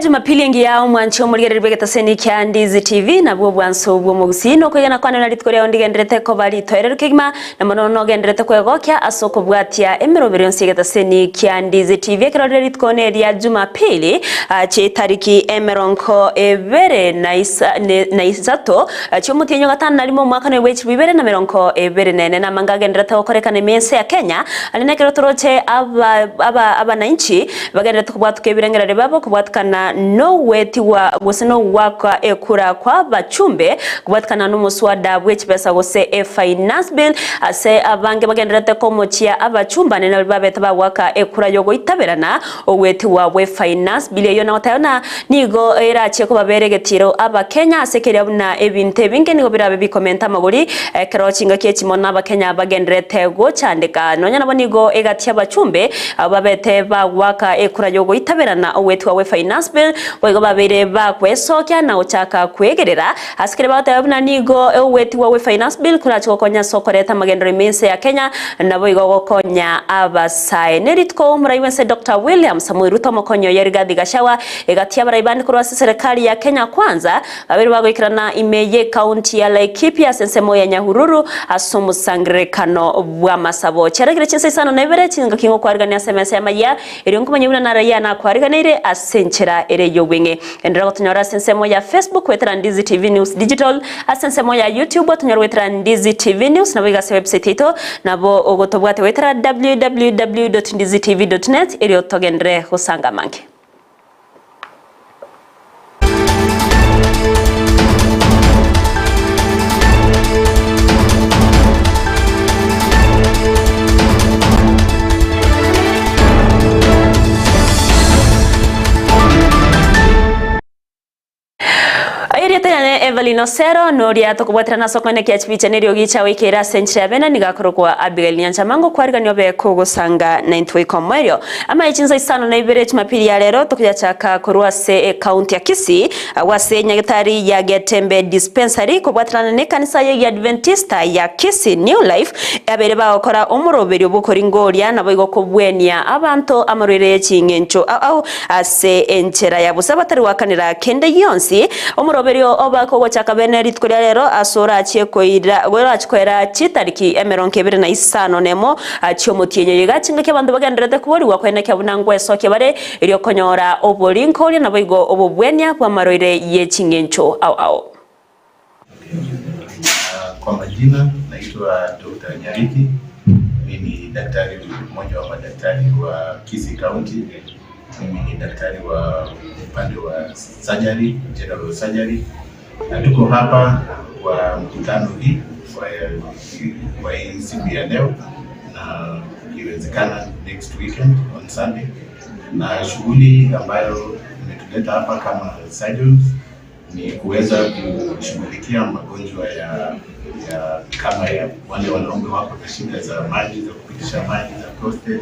Ejumapili engiya omwanchi omorigereria bw'egetaseni kia Ndizi TV nabwo obwanso bw'omogusii nokoigena kwane buna rituko riao ndigenderete koba ritoereru kegima na mono nogenderete kwegokia ase okobwatia emeroberi yonsi y'egetaseni kia Ndizi TV ekero rire rituko neria Jumapili chitariki emerongo ebere na isa na isato chi'omotienyi o gatano na rimo omwaka noyo bwe chilifu ibere na merongo ebere na ene namanga agenderete gokorekana ime ense ya Kenya aria nekero toroche aba aba abanainchi Bagenderete kobwatuka ebirengererio biabo kobwatikana nogwetigwa gose nogwaka ekura kw'abachumbe, kobwatikana nomoswada bwe chibesa gose e Finance Bill, ase abange bagendererete komochia abachumbane nabaria babete bagoaka ekura y'ogoitaberana ogwetigwa gwe Finance Bill eyio nagoteba buna nigo erachie kobabera egetiro Abakenya ase keria buna ebinto ebinge nigo birabe bikomenta amagori ekero chingaki echi mono Abakenya bagendererete gochandeka. Nonya nabo nigo egati abachumbe Abwo babete bagoaka ekura y'ogoitaberana ogwetigwa gwe Finance Bill, boigo babeire bakwesokia na gochaka kwegerera ase keria bagoteba buna nigo ogwetigwa gwe Finance Bill korache gokonya ase okoreta amagenderero ime ense ya Kenya naboigo gokonya abasae. Nerituko omorai bwense Doctor William Samoei Ruto omokonyi oye Rigathi Gachagua egati y'abarai bande korwa ase eserekari ya Kenya Kwanza Babere bagoikerana ime y'ekaunti ya Laikipia ase ensemo ya Nyahururu ase omosangererekano bw'amasabo. Chiaragire chinsa isano na ibere chingaki ngokwarigania ase emesa y'amayia, erio nkomanya buna naraia nakwariganeire ase enchera ere y'obweng'e. Enderera gotonyora ase ensemo ya Facebook goetera Ndizi TV News Digital, ase ensemo ya YouTube otonyore goetera Ndizi TV News, naboigo ase website yaito nabo ogotobwate goetera www.ndizitv.net erio togenderere gosanga amange. Erieta riane Evelyn Osero, noria tokobwaterana ase okoenekia chibicha na eriogi chiao ekeire ase enchera ya bene, nigo akorokwa Abigail Nyanchama ngokwarigania obe kogosanga naintwe goika omoerio. Amaye chinsa isano na ibere Jumapili ya rero tokoyachaka korwa ase ecounty ya Kisii agwo ase nyagetari ya Getembe Dispensary kobwaterana na ekanisa ya Egiadventista ya Kisii New Life yabeire bagokora omoroberio bw'okoringoria naboigo kobwenia abanto amarwaire ye ching'encho ao ao Ase enchera ya bosa batari goakanera kende gionsi, omoroberio oba kogochaka bene rituko ria rero ase orachie koira orachie koera chitariki emerongo ebere na isano nemo chi'omotienyi oyo. Iga chingaki abanto bagendererete koborigwa koenekia buna ngwesokia bare erio konyora oborinkoria naboigo obobwenia bw'amarwaire ye ching'encho ao ao. Kwa majina naitwa Dr. Nyariki. Mimi ni daktari mmoja wa madaktari wa Kisii County. Mimi ni daktari wa upande wa surgery, general surgery, na tuko hapa kwa mkutano hii kwa, kwa hii siku ya leo na ikiwezekana next weekend on Sunday, na shughuli ambayo imetuleta hapa kama surgeons ni kuweza kushughulikia magonjwa ya, ya kama ya wale wanaume wako na shida za maji za kupitisha maji za prostate,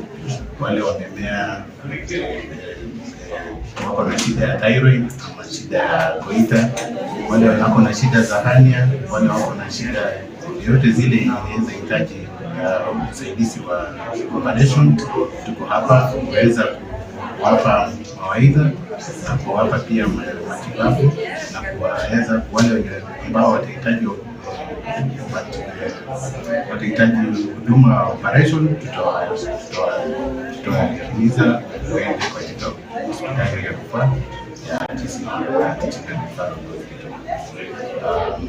wale wamemea eh, eh, wako na shida ya thyroid ama shida ya goita, wale wako na shida za hernia, wale wako na shida yoyote zile inaweza hitaji uh, usaidizi wa operation. Tuko hapa kuweza kuwapa mawaidha na kuwapa pia matibabu na kuwaeleza wale wenye ambao watahitaji watahitaji huduma ya operation, tutawahimiza waende katika hospitali ya rufaa ya Teaching and Referral Hospital. Um,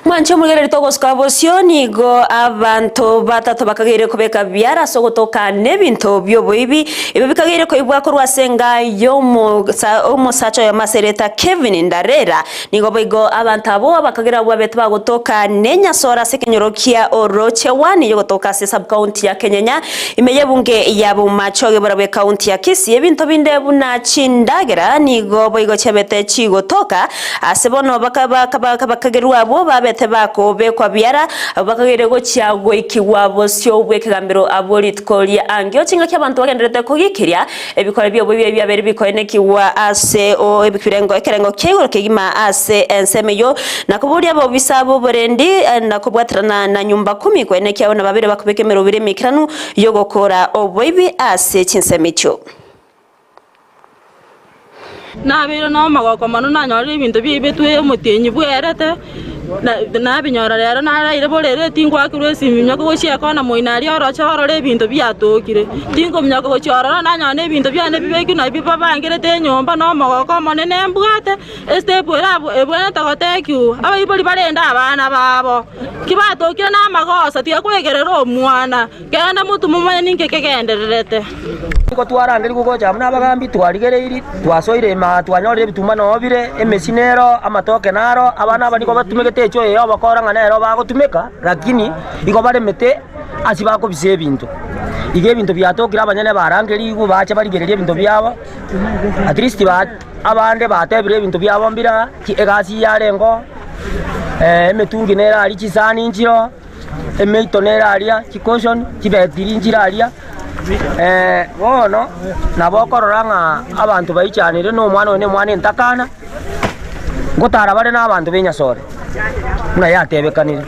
Mwanche omoigereri togosuka bosio nigo abanto batato bakageire kobeka biara ase ogotoka nebinto bi'oboibi ebio bikageire koibwa korwa ase enga y'omosacha oyomo ase erieta Kevin Ndarera. Nigo boigo abanto abwo bakageire abwo babete bagotoka nenyasore ase ekenyoro kia Oroche One yogotoka ase esubcounty ya Kenyenya ime y'ebunge ya Bomachoge barabwo ecounty ya Kisii. Ebinto binde buna chindagera nigo boigo chiabete chigotoka Ase bono bakagerwa abwo babete bakobekwa biara, abwo bakageire gochia goikigwa bosio bw'ekegambero abwo rituko ria ankio. Chingaki abanto bagendererete kogikiria ebikore bi'oboibi ebi biabeire bikoenekigwa ase ebirengo ekerengo kia igoro kegima ase ensemo eyio, na koboria abobisa b'oborendi na kobwaterana na nyumba kumi koenekia buna babeire bakobeka emeroberi emeikeranu y'ogokora oboibi ase chinsemo echio. Nabeire nomogoko mono nanyorire ebinto biaibetwe omotienyi bwerete, nabinyora rero naraire borere tingwakirwe esimi minyoka gochia ekona moino aria oroche orore ebinto biatokire. Tinkominyoka gochia ororo nanyora na ebinto biane bibekirwe nabio babangerete enyomba na omogoko omonene mbwate, estep ere abwo ebwenerete gotekiwa, abaibori barende abana babo, ki batokire na amagoso tiga kwegerera omwana. Genda motwe momanye ninki kegendererete. Nigo twarangerigwe gocha amo nabagambi, twarigereirie, twasoire ime aa, twanyorire ebituma noo bire, emesi nero, amatoke naro, abana aba nigo batumegete echo eye obokora ng'a nero bagotumeka, lakini igo baremete ase bakobisa ebinto. Igo ebinto biatokire abanyene barangerigwe bache barigererie ebinto biabo, at least ba abande batebire ebinto biabo mbire aa, egasi yarengeo, emetungi nere aria, chisani nchiroo. Emeito nere aria, chikoshoni, chibetiri nchire aria. Bono nabo okorora ng'a abanto baichanire na omwana oyo na omwana entakana, ngotara bare na abanto b'enyasore buna yatebekanire.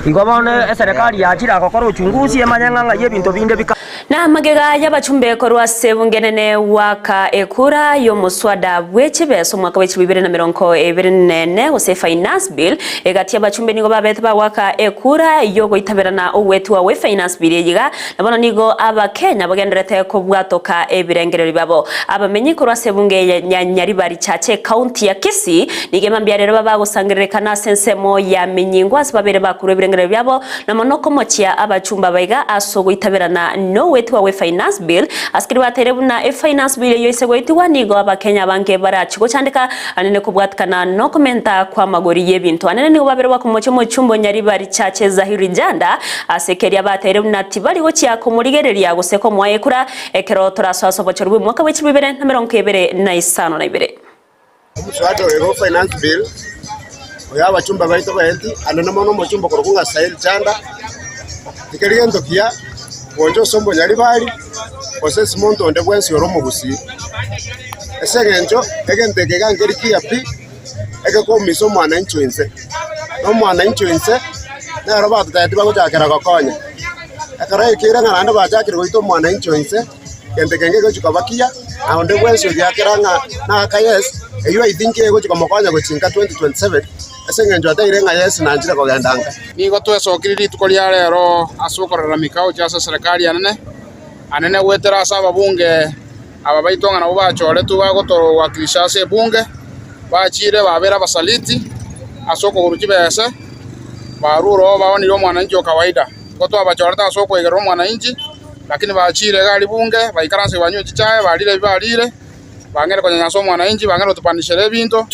Igo bono eserekari yachire agokora uchunguzi emanye ng'a ng'ai ebinto binde bika. Na amagega y'abachumbe korwa ase ebunge enene goaka ekura y'omoswada bwe chibesa omwaka bwe chibibere na merongo ebere nene gose Finance Bill, egati y'abachumbe nigo babete bagoaka ekura y'ogoitaberana ogwetwa gwe Finance Bill eye iga, na bono nigo Abakenya bagendererete kobwatoka ebirengererio biabo. Abamenyi korwa ase ebunge ya Nyaribari Chache ekaunti ya Kisii nigo emambia rero babagosangererekana ase ensemo ya Minyingo ase babere bakorwa ebirengererio biabo Na mono komochia abachumba baiga ase ogoitaberana nogwetigwa gwe Finance Bill, ase keria bateire buna e Finance Bill eyio ase goetigwa nigo abakenya abange barachie gochandeka anene kobwatikana nokomenta kw'amagori y'ebinto. Anene nigo babere bakomochia omochumba o Nyaribari Chache Zahiri Janda ase keria bateire buna tibari gochia komorigereria gose komoa ekura ekero torasoe ase obochori bw'omwaka bwe chilifu ibere na merongo ebere na isano na ibere. Omosacha oyo o Finance Bill, oyo abachumba baito baeti, ande mono omochumba okorokwa ng'a Sail Chanda, tikeri gento kiya gocha ase omonyaribari gose ase omonto onde bwensi ore omogusii. Ase eng'encho egento eke iga nkeri kiya pi, egekoumisa omwananchi o inse, na omwananchi o inse nero batotebetie bagochakera gokonya. Ekero ekere ng'a naende bachakire goita omwananchi o inse. Gento kenge egochia koba kiya, na onde bwensi ogiakera ng'a naaka yes, eyio I think egochia komokonya gochia nka 2027, ase eng'encho ateire ng'a yes nanchire kogenda nka. Nigo twesokirie rituko ria rero ase okoraramika gochia ase eserekari enene, anene goetera ase ababunge aba baito ng'a nabwo bachoretwe bagotowakilisha ase ebunge, bachiire babeire abasaliti ase okogorwa chibese, barure oo baonirie omwananchi o kawaida. Igo twabachorete ase okoigerera omwananchi. Lakini bachiire iga aria bunge, baikaranse banywe chichae, barire ebi barire, bang'eire konyanyasa omwananchi, bang'eire gotupanishera ebinto,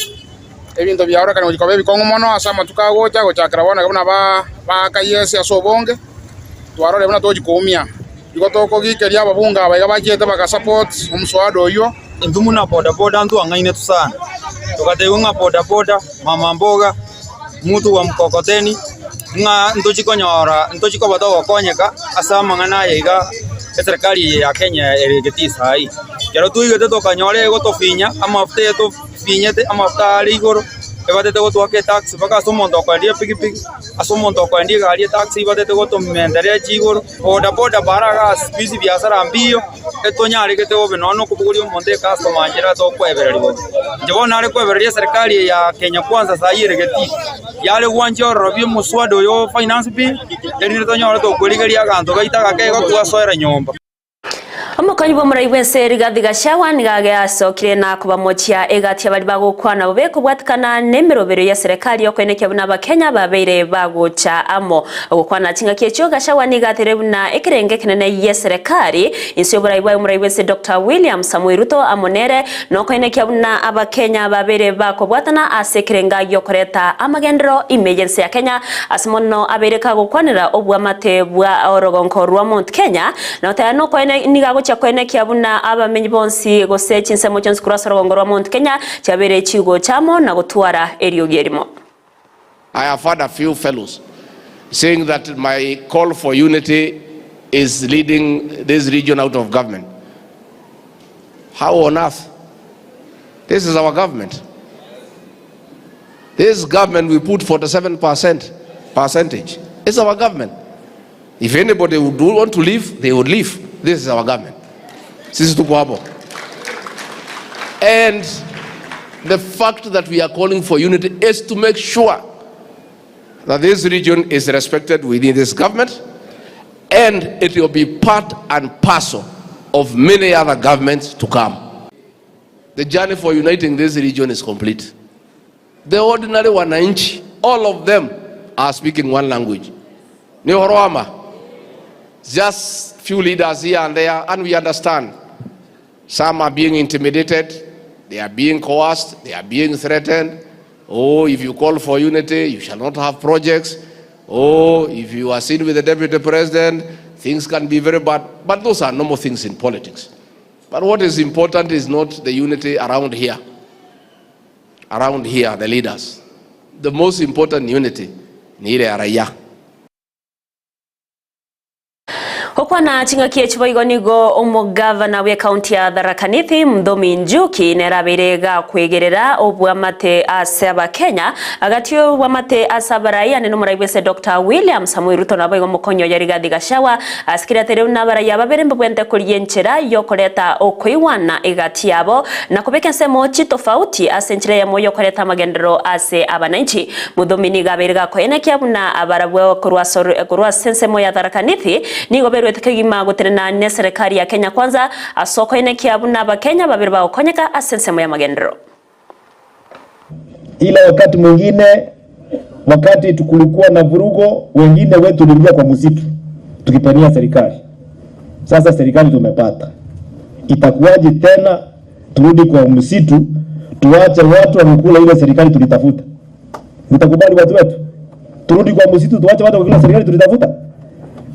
ebinto biarorekana gochia koba ebikong'u mono ase amatuko agocha, gochakera bono iga buna ba baaka yes ase obonge, twarorire buna tochi koumia. Igo tokogikeria ababunge aba iga bachiete bagasupport omswada oyio. Intwe buna bodaboda ntwang'ainetwe sana, togatebiwa ng'a bodaboda, mama mboga, mutu wa mkokoteni, ng'a ntochi konyora ntochi koba togokonyeka ase amang'ana aya iga eserekari eye ya Kenya ere getii saii. Ekero twaigete tokanyora egotofinya, amafuta etofinyete, amafuta are igoro, ebatete gotoaka etax mpaka ase omonto okoendia epikipiki, ase omonto okoendia egari etax ebatete gotomenterea chigoro, bodaboda bara igaa siku hizi biasara mbiyo. Etonyaregete bobe nonya nokobogoria omonto ecustomer nchera tokwebereria bobe. Inche bono nare kwebereria eserekari eye ya Kenya Kwanza saii ere getii, yare gwancha ororo bi omoswada oyo o Finance Bill, erinde tonyore tokwerigeria aganto gaito agake igo twasoera nyomba. Omokonyi bw'omorai bw'ense Rigathi Gachagua nigo ageasokire na kobamochia egati y'abaria bagokwana bobe kobwatikana nemeroberio y'eserekari y'okoenekia buna abakenya babeire bagocha amo. Gokwana chingaki echio, Gachagua nigo ateire buna ekerengo ekenene gi'eserekari inse y'oborai bwaye omorai bw'ense Doctor William Samoei Ruto amo nere nokoenekia buna abakenya babeire bakobwatana ase ekerenga gi'okoreta amagenderero ime y'ense ya Kenya ase mono abeire kagokwanera oboamate bwa orogonko rwa Mount Kenya notaya nokoene nigo agochia koenekia buna abamenyi bonsi gose chinsemo chionsi korwa ase orogongo rwa Mount Kenya chiabeire chigocha amo na gotwara eriogi erimo. I have had a few fellows saying that my call for unity is leading this region out of government. How on earth? This is our government. This government we put 47% percentage. It's our government. If anybody would want to leave, they would leave. This is our government. Sisi tuko hapo. And The fact that we are calling for unity is to make sure that this region is respected within this government and it will be part and parcel of many other governments to come. The journey for uniting this region is complete. The ordinary wananchi, all of them are speaking one language. Ni Oroma. Just few leaders here and there, and we understand. Some are being intimidated, they are being coerced, they are being threatened. Oh, if you call for unity, you shall not have projects. Oh, if you are seen with the deputy president, things can be very bad. But those are normal things in politics. But what is important is not the unity around here. Around here, the leaders. The most important unity ni ile ya raia. Gokwana ching'aki echi boigo nigo omogavana bw'ekaunti ya Tharaka Nithi Muthomi Njuki nere abeire gakwegerera obwamate ase abakenya agati obwamate ase abarai ane nomorai bw'ense Doctor William Samoei Ruto naboigo omokonyi oye Rigathi Gachagua asikire ate riu nabarai aba babere mbabwente korigia enchera yokoreta okoigwana egati yabo na kobeka ensemo chitofauti ase enchera eyemo yokoreta amagenderero ase abananchi. Muthomi nigo abeire gakoenekia buna abarabwo korwa korwa ase ensemo ya Tharaka Nithi nigo berwete kegima gotenena neserekari ya Kenya Kwanza ase okoenekia buna abakenya babere bagokonyeka ase ensemo y'amagenderero. Ila wakati mwingine, wakati kulikuwa na vurugo, wengine wetu tuliingia kwa msitu tukipania serikali. Sasa serikali tumepata, itakuwaje tena turudi kwa msitu tuache watu wamekula ile serikali tulitafuta? Mtakubali watu wetu turudi kwa msitu tuache watu wakula serikali tulitafuta?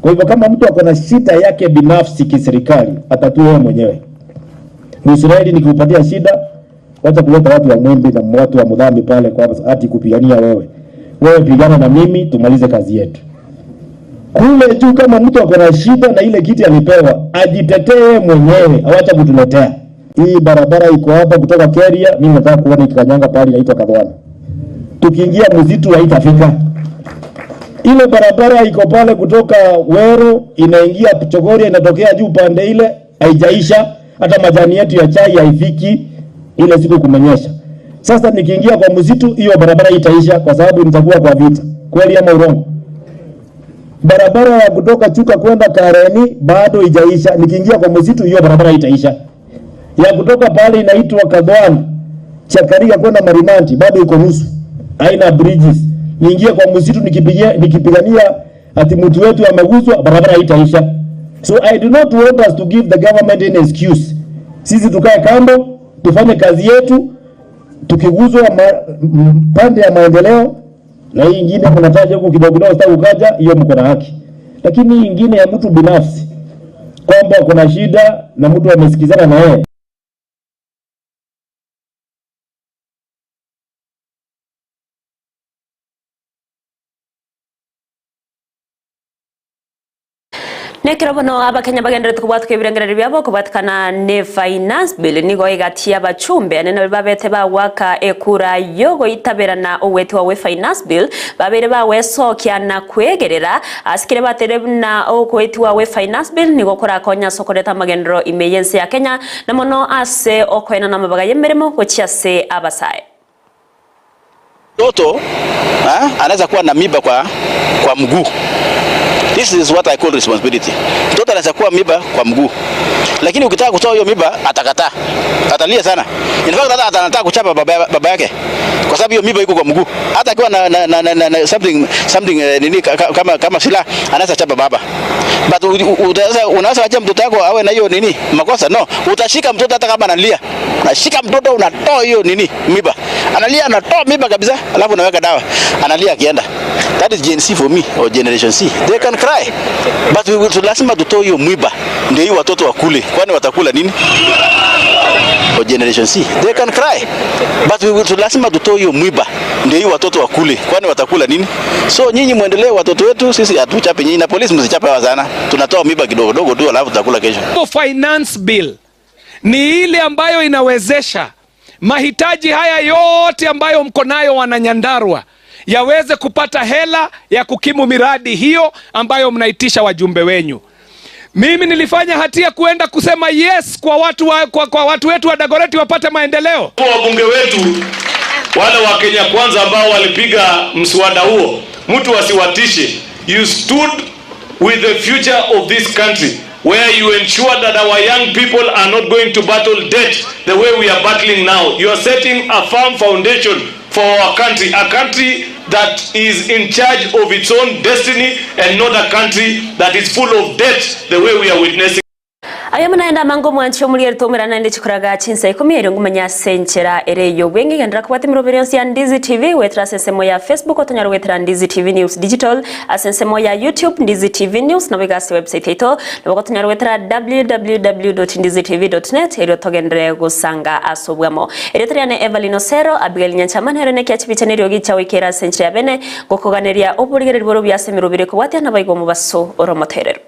Kwa hivyo kama mtu ako na shida yake binafsi kiserikali, atatue yeye mwenyewe. Mwisraeli nikikupatia shida, wacha kuleta watu wa Mwembe na watu wa Mudhambi pale kwa ati kupigania wewe. Wewe pigana na mimi tumalize kazi yetu. Kule juu kama mtu ako na shida na ile kiti alipewa, ajitetee mwenyewe, awacha kutuletea. Hii barabara iko hapa kutoka Keria, mimi nataka kuona ikikanyanga pale inaitwa Kadhwana. Tukiingia msitu haitafika. Ile barabara iko pale kutoka Weru inaingia Chogoria inatokea juu pande ile haijaisha, hata majani yetu ya chai haifiki ile siku kumenyesha. Sasa nikiingia kwa msitu hiyo barabara itaisha kwa sababu nitakuwa kwa vita. Kweli ama urongo? Barabara ya kutoka Chuka kwenda Kareni bado haijaisha. Nikiingia kwa msitu hiyo barabara itaisha. Ya kutoka pale inaitwa Kadhwana Chakaria kwenda Marimanti bado iko nusu, haina bridges. Niingie kwa msitu nikipigia nikipigania ati mtu wetu ameguswa, barabara haitaisha. So I do not want us to give the government any excuse. Sisi tukae kando tufanye kazi yetu, tukiguswa pande ya maendeleo na hii ingine mnataja huku kidogo kidogo, sitaki kukaja hiyo, mko na haki, lakini hii ingine ya mtu binafsi kwamba kuna shida na mtu amesikizana na yeye. Nekero bono abakenya bagenderete kobwatuka ebirengererio biabo kobwatikana ne finance bill nigo egati y'abachumbe ane nabo babete bagwaka ekura yogoitaberana ogwetiwa gwe finance bill babere bagwesokia na kwegerera asikire batere buna ogoetiwa gwe finance bill nigo korakonya ase okoreta amagenderero ime y'ense ya Kenya na mono ase okoenana amabaga y'emeremo gochia ase abasae. Mtoto anaweza kuwa na miba kwa, kwa mguu. This is what I call responsibility. Mtoto anaweza kuwa miba kwa mguu, lakini ukitaka kutoa hiyo miba atakataa, atalia sana. In fact hata anataka kuchapa baba, baba yake kwa sababu hiyo miba iko kwa mguu. Hata akiwa na, na, na, na, na something, something eh, nini kama, kama silaha anaweza chapa baba. But utaweza, unaweza acha mtoto wako awe na hiyo nini makosa? No, utashika mtoto hata kama analia, unashika mtoto unatoa hiyo nini miba, analia, anatoa miba kabisa, alafu unaweka dawa, analia akienda. That is Gen Z for me or Generation C. They can cry but we will, lazima tutoe hiyo mwiba ndio hii watoto wakule, kwani watakula nini? Or Generation C. They can cry but we will, lazima tutoe hiyo mwiba ndio hii watoto wakule, kwani watakula nini? So nyinyi muendelee watoto wetu, sisi hatuchape nyinyi na polisi msichape hawa sana, tunatoa miba kidogo dogo tu, alafu tutakula kesho. Finance bill ni ile ambayo inawezesha mahitaji haya yote ambayo mko nayo wananyandarua yaweze kupata hela ya kukimu miradi hiyo ambayo mnaitisha wajumbe wenyu. Mimi nilifanya hatia kuenda kusema yes kwa watu, wa, kwa, kwa watu wetu wa Dagoretti wapate maendeleo. Wabunge wetu wale wa Kenya Kwanza ambao walipiga mswada huo, mtu asiwatishe. You stood with the future of this country where you ensure that our young people are not going to battle debt the way we are battling now. You are setting a firm foundation for our country, a country that is in charge of its own destiny and not a country that is full of debt the way we are witnessing. Aye buna amango mwanche omoriere tomerana naende chikoraga chinsa ikomi erio ngomanya ase enchera ere ey'obwenge genderera kobwata emeroberi yonsi ya Ndizi TV goetera ase ensemo ya Facebook otonyare goetera Ndizi TV News Digital ase ensemo ya YouTube Ndizi TV News nabo iga ase website yaito nabo gotonyara goetera www.ndizitv.net erio togenderere gosanga ase obwamo. Erieta riane Evelyn Osero, Abigail Nyanchama nere nekia chibicha neriogi chiagoikera ase enchera ya bene gokoganeria oborigereria bore obuya ase emeroberi ekobwatia naboigo omobaso ore omotoereru.